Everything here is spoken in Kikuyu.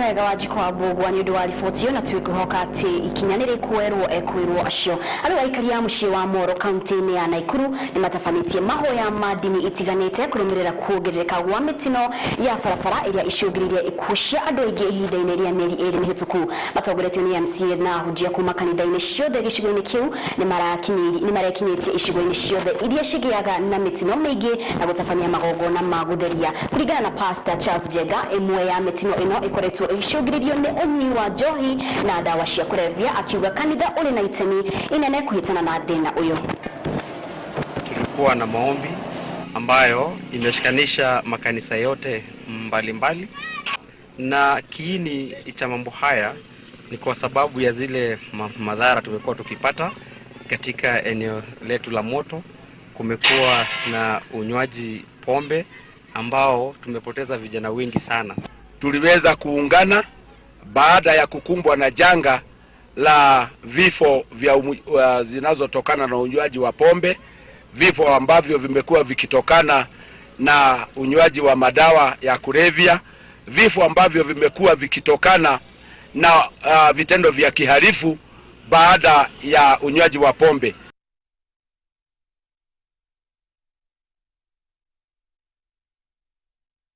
Nĩ wega Wanjikũ wa Mbũgua nĩ ũndũ wa riboti ĩyo, na twĩkwĩhoka atĩ ikinya nĩ rĩkuoerwo ekwĩrwo acio. Arĩu aikari a mũciĩ wa Moro kaunti-inĩ ya Naikuru nĩ matabanĩtie mahoya ma ndini itiganĩte kũrũmĩrĩra kuongerereka gwa mĩtino ya barabara ĩrĩa icũngĩrĩirie ikuũ cia andũ aingĩ ihinda-inĩ rĩa mĩeri ĩrĩ mĩhĩtũku. Matongoretio nĩ MCAs na ahunjia kuma kanitha-inĩ ciothe gĩcigo-inĩ kĩu nĩ marekinyĩtie icigo-inĩ ciothe iria cigĩaga na mĩtino mĩingĩ na gũtabania magongona ma gũtheria. Kũringana na Pastor Charles Njenga, ĩmwe ya mĩtino ĩno ĩkoretwo ĩgĩcũngĩrĩrio nĩ ũnyui wa njohi na ndawa cia kũrebia, akiuga kanitha ũrĩ na itemi inene kũhĩtana na thĩna ũyũ. Tulikuwa na maombi ambayo imeshikanisha makanisa yote mbalimbali mbali, na kiini cha mambo haya ni kwa sababu ya zile madhara tumekuwa tukipata katika eneo letu la Moto. Kumekuwa na unywaji pombe ambao tumepoteza vijana wengi sana. Tuliweza kuungana baada ya kukumbwa na janga la vifo vya zinazotokana na unywaji wa pombe, vifo ambavyo vimekuwa vikitokana na unywaji wa madawa ya kulevya, vifo ambavyo vimekuwa vikitokana na vitendo vya kihalifu baada ya unywaji wa pombe.